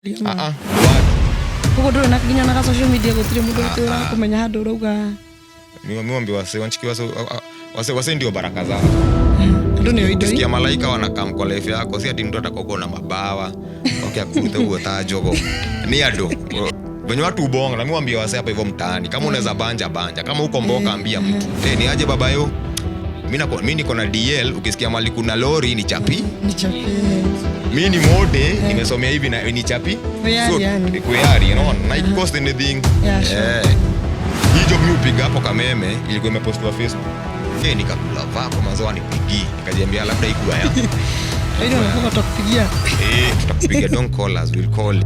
Ah, ah, watu. Koguo ndũrĩ na nginya na ga social media, gũtirĩ mũndũ ũrĩ ũrakũmenya handũ ũrauga? Mi wase wanchiki, wase wase wase ndio baraka zao. Andũ nĩo indo. Ukisikia malaika wanakam kwa life yako, si ati mtu atakokuwa na mabawa okay akuvute huo taa jogo. Ni ado venye watu ubonga. Na mi wambia wase hapa hivyo mtaani, kama unaweza banja, banja. Kama uko mboka, ambia mtu, "Hey, ni aje baba yo? Mi niko na DL. Ukisikia mali kuna lori, ni chapi." Ni chapi. Mi ni mode, nimesomea hivi na ni chapi. Kuyari, So, yani. Kuyari, na it cost anything. Yeah, sure. Eh. Hii job mi upiga hapo Kameme ilikuwa imepostiwa Facebook. Eh, nikakula vako mazao anipigii, nikajiambia labda ikuwa ya Lakini wamekuwa tutakupigia. Eh, tutakupiga. Don't call us, we'll call.